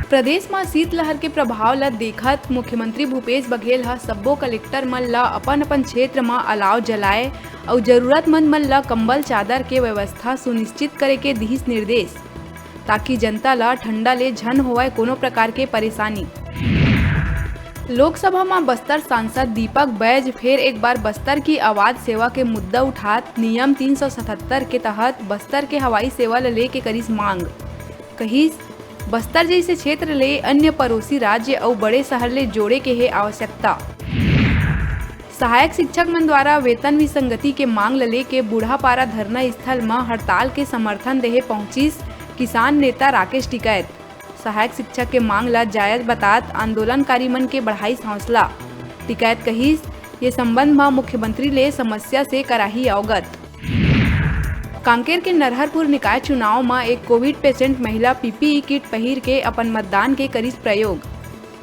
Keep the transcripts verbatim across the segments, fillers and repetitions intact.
प्रदेश म शीतलहर के प्रभाव ल देखत मुख्यमंत्री भूपेश बघेल ह सब्बो कलेक्टर मन ल अपन-अपन क्षेत्र म अलाव जलाए अउ जरूरतमंद मन ल कंबल चादर के व्यवस्था सुनिश्चित करे के दिहिस निर्देश, ताकि जनता ल ठंडा ले झन होवय कोनो प्रकार के परेशानी। लोकसभा म बस्तर सांसद दीपक बैज फेर एक बार बस्तर की आवाज सेवा के मुद्दा उठात नियम तीन सौ सतहत्तर के तहत बस्तर के हवाई सेवा ल लेके करिस मांग। कहिस, बस्तर जइसे क्षेत्र ले अन्य पड़ोसी राज्य अउ बड़े शहर ले जोड़े के हे आवश्यकता। सहायक शिक्षक मन द्वारा वेतन विसंगति के मांग ल लेके बूढ़ापारा धरना स्थल म हड़ताल के समर्थन देहे पहुंचिस किसान नेता राकेश टिकैत। सहायक शिक्षक के मांग ल जायज बतात आंदोलनकारी मन के बढ़ाइस हौसला। टिकैत कहिस, ये संबंध म मुख्यमंत्री ले समस्या से कराही अवगत। कांकेर के नरहरपुर निकाय चुनाव म एक कोविड पेशेंट महिला पीपीई किट पहिर के अपन मतदान के करिस प्रयोग।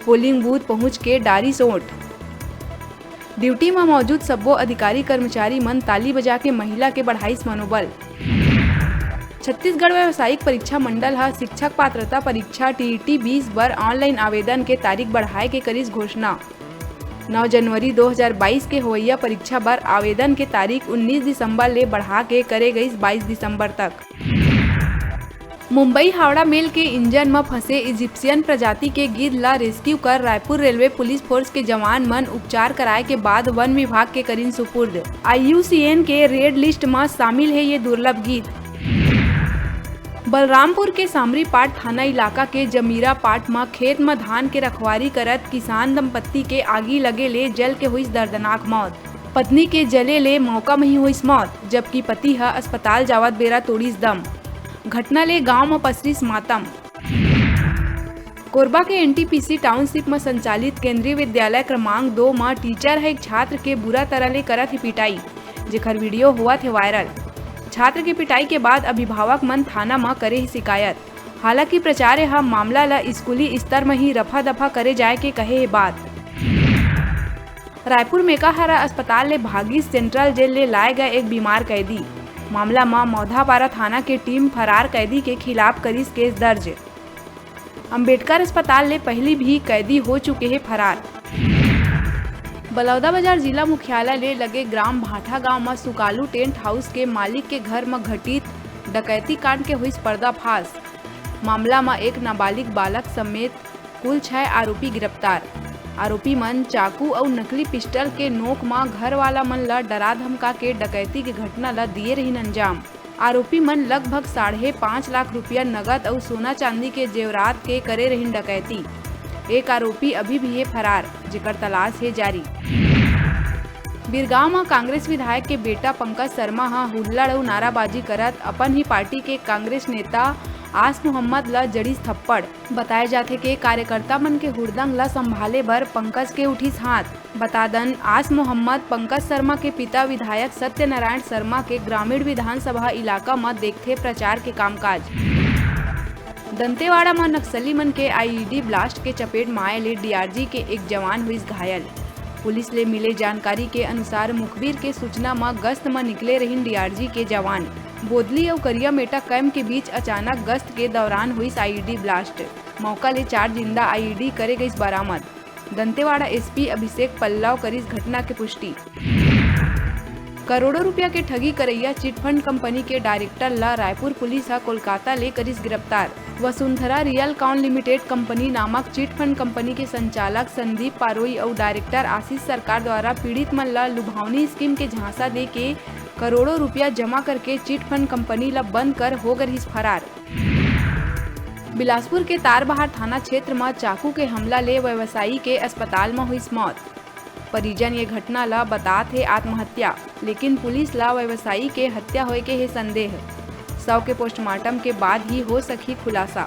पोलिंग बूथ पहुंच के डारिस वोट। ड्यूटी म मौजूद सब्बो अधिकारी कर्मचारी मन ताली बजा के महिला के बढ़ाइस मनोबल। छत्तीसगढ़ व्यावसायिक परीक्षा मंडल ह शिक्षक पात्रता परीक्षा टीईटी बीस बर ऑनलाइन आवेदन के तारीख बढ़ाए के करिस घोषणा। नौ जनवरी दो हज़ार बाईस के होवइया परीक्षा बर आवेदन के तारीख उन्नीस दिसंबर ले बढ़ा के करे गइस बाईस दिसंबर तक। मुंबई हावड़ा मेल के इंजन म फंसे इजिप्शियन प्रजाति के गिद्ध ला रेस्क्यू कर रायपुर रेलवे पुलिस फोर्स के जवान मन उपचार कराए के बाद वन विभाग के करिन सुपुर्द। आईयूसीएन के रेड लिस्ट म शामिल हे ये दुर्लभ गिद्ध। बलरामपुर के सामरी पाट थाना इलाका के जमीरा पाट म खेत म धान के रखवारी करत किसान दंपत्ति के आगी लगे ले जल के होइस दर्दनाक मौत। पत्नी के जले ले मौका म ही होइस मौत, जबकि पति ह अस्पताल जावत बेरा तोड़िस दम। घटना ले गांव म पसरिस मातम। कोरबा के एनटीपीसी टाउनशिप म संचालित केंद्रीय विद्यालय क्रमांक दो म टीचर ह एक छात्र के बुरा तरह ले करत हे पिटाई, जेखर वीडियो होवत हे वायरल। छात्र के पिटाई के बाद अभिभावक मन थाना म करे हे शिकायत। हालांकि प्राचार्य ह मामला ल स्कूली स्तर म ही रफा-दफा करे जाय के कहे हे बात। रायपुर मेकाहारा अस्पताल ले भागिस सेंट्रल जेल ले लाए गए एक बीमार कैदी। मामला म मौधापारा थाना के टीम फरार कैदी के खिलाफ करिस केस दर्ज। अंबेडकर अस्पताल ले पहिली भी कैदी हो चुके हे फरार। बलौदाबाजार जिला मुख्यालय ले लगे ग्राम भाठा गांव म सुकालू टेंट हाउस के मालिक के घर म घटित डकैती कांड के होइस पर्दाफाश। मामला म एक नाबालिग बालक समेत कुल छह आरोपी गिरफ्तार। आरोपी मन चाकू अउ नकली पिस्टल के नोक म घर वाला मन ल डरा धमका के डकैती के घटना ल दिए रहिन अंजाम। आरोपी मन लगभग साढ़े पाँच लाख रुपया नगद अउ सोना चांदी के जेवरात के करे रहिन डकैती। एक आरोपी अभी भी हे फरार, जेकर तलाश हे जारी। बिरगांव म कांग्रेस विधायक के बेटा पंकज शर्मा ह हुल्लड़ अउ नाराबाजी करत अपन ही पार्टी के कांग्रेस नेता आस मोहम्मद ल जड़िस थप्पड़। बताए जाथे के कार्यकर्ता मन के हुड़दंग ल संभाले बर पंकज के उठिस हाथ। बता दन, आस मोहम्मद पंकज शर्मा के पिता विधायक सत्यनारायण शर्मा के ग्रामीण विधानसभा इलाका म देखथे प्रचार के कामकाज। दंतेवाड़ा म नक्सली मन के आईईडी ब्लास्ट के चपेट म आए ले डीआरजी के एक जवान होइस घायल। पुलिस ले मिले जानकारी के अनुसार, मुखबिर के सूचना म गश्त म निकले रहिन डीआरजी के जवान। बोदली अउ करियामेटा कैंप के बीच अचानक गश्त के दौरान होइस आईईडी ब्लास्ट। मौका ले चार जिंदा आईईडी करे गइस बरामद। दंतेवाड़ा एसपी अभिषेक पल्लव करिस घटना के पुष्टि। करोड़ों रुपया के ठगी करइया चिटफंड कंपनी के डायरेक्टर ल रायपुर पुलिस ह कोलकाता ले करिस गिरफ्तार। वसुंधरा रियलकॉन लिमिटेड कंपनी नामक चिटफंड कंपनी के संचालक संदीप पारोई अउ डायरेक्टर आशीष सरकार द्वारा पीड़ित मन ल लुभावनी स्कीम के झांसा दे के करोड़ों रुपया जमा करके चिटफंड कंपनी ल बंद कर हो गे रिहिस फरार। बिलासपुर के तारबहार थाना क्षेत्र म चाकू के हमला ले व्यवसायी के अस्पताल म होइस मौत। परिजन ये घटना ल बतात हे आत्महत्या, लेकिन पुलिस ल व्यवसायी के हत्या होए के हे संदेह। शव के पोस्टमार्टम के बाद ही हो सकही खुलासा।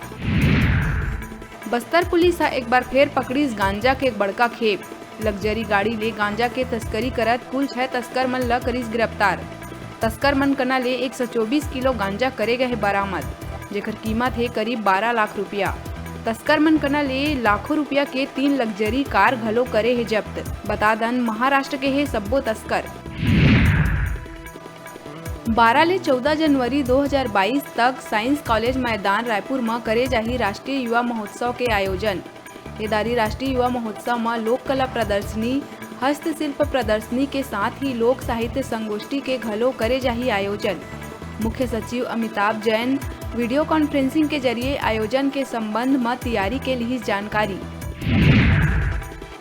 बस्तर पुलिस ह एक बार फेर पकड़िस गांजा के एक बड़का खेप। लग्जरी गाड़ी ले गांजा के तस्करी करत कुल छह तस्कर मन ल करिस गिरफ्तार। तस्कर मन कना ले एक सौ चौबीस किलो गांजा करे गए हे बरामद, जेकर कीमत हे करीब बारह लाख रुपया। तस्कर मन कना ले लाखों रुपया के तीन लग्जरी कार घलो करे हे जब्त। बता दन, महाराष्ट्र के हे सब्बो तस्कर। बारह ले चौदह जनवरी दो हज़ार बाईस तक साइंस कॉलेज मैदान रायपुर म करे जाही राष्ट्रीय युवा महोत्सव के आयोजन। ए दारी राष्ट्रीय युवा महोत्सव म लोक कला प्रदर्शनी, हस्तशिल्प प्रदर्शनी के साथ ही लोक साहित्य संगोष्ठी के घलो करे जाही आयोजन। मुख्य सचिव अमिताभ जैन वीडियो कॉन्फ्रेंसिंग के जरिए आयोजन के संबंध म तैयारी के लिहिस जानकारी।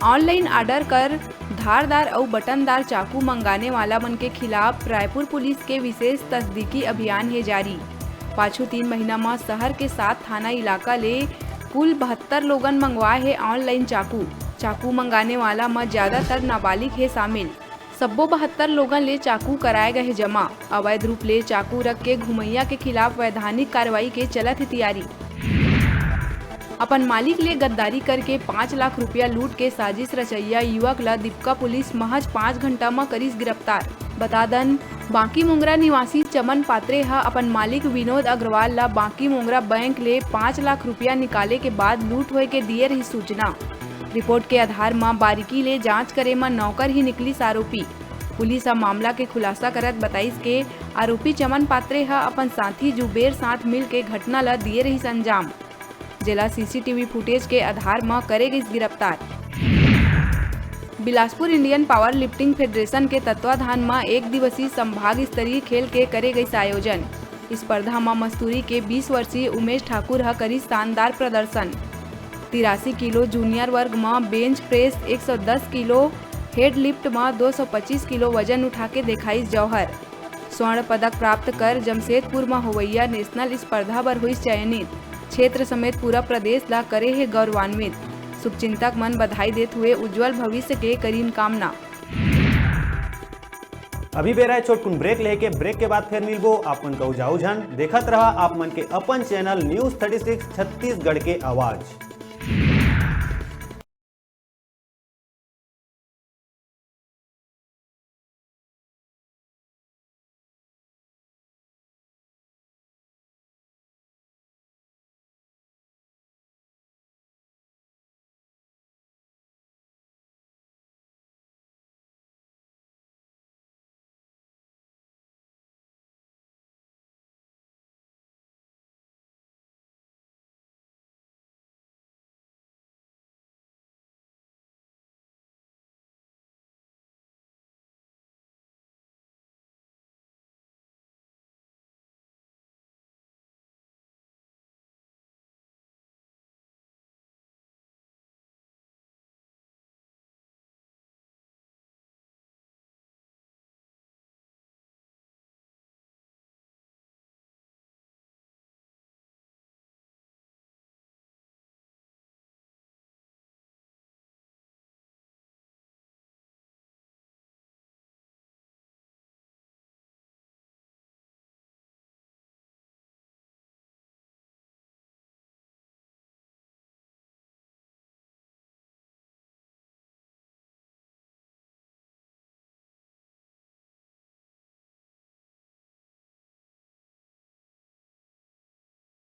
ऑनलाइन ऑर्डर कर धारदार अउ बटनदार चाकू मंगाने वाला मन के खिलाफ रायपुर पुलिस के विशेष तस्दीकी अभियान हे जारी। पाछू तीन महीना म शहर के सात थाना इलाका ले कुल बहत्तर लोगन मंगवाए हे ऑनलाइन चाकू। चाकू मंगाने वाला म ज्यादातर नाबालिग हे शामिल। सब्बो बहत्तर लोगन ले चाकू कराए गए हे जमा। अवैध रूप ले चाकू रख के घुमैया के खिलाफ वैधानिक कार्रवाई के चलत हे तैयारी। अपन मालिक ले गद्दारी करके पाँच लाख रुपया लूट के साजिश रचैया युवक ल दीपका पुलिस महज पाँच घंटा म करिस गिरफ्तार। बता दन, बांकी मोंगरा निवासी चमन पात्रे ह अपन मालिक विनोद अग्रवाल ल बांकी मोंगरा बैंक ले पाँच लाख रुपया निकाले के बाद लूट होए के दिए रही सूचना। रिपोर्ट के आधार म बारीकी ले जांच करे म नौकर ही निकलिस आरोपी। पुलिस ह मामला के खुलासा करत बताइस के आरोपी चमन पात्रे ह अपन साथी जुबेर साथ मिल के घटना ल दिए रहिस अंजाम, जेला सीसीटीवी फुटेज के आधार म करे गइस गिरफ्तार। Bilaspur Indian power lifting federation के तत्वाधान म एक दिवसीय संभाग स्तरीय खेल के करे गइस आयोजन। स्पर्धा म मस्तूरी के बीस वर्षीय उमेश ठाकुर ह करिस शानदार प्रदर्शन। तिरासी किलो जूनियर वर्ग म बेंच प्रेस, एक सौ दस किलो हेडलिफ्ट म दो सौ पच्चीस किलो वजन उठा के देखाइस जौहर। स्वर्ण पदक प्राप्त कर जमशेदपुर म होवइया नेशनल स्पर्धा बर होइस चयनित। क्षेत्र समेत पूरा प्रदेश ला करे हे गौरवान्वित। शुभचिंतक मन बधाई देत हुए उज्जवल भविष्य के करीन कामना। अभी बेरा हे छोटकुन ब्रेक लेके, ब्रेक के बाद फेर मिलबो। आप मन कहू जाऊ झन, देखत रहा आप मन के अपन channel news thirty six Chhattisgarh के आवाज़।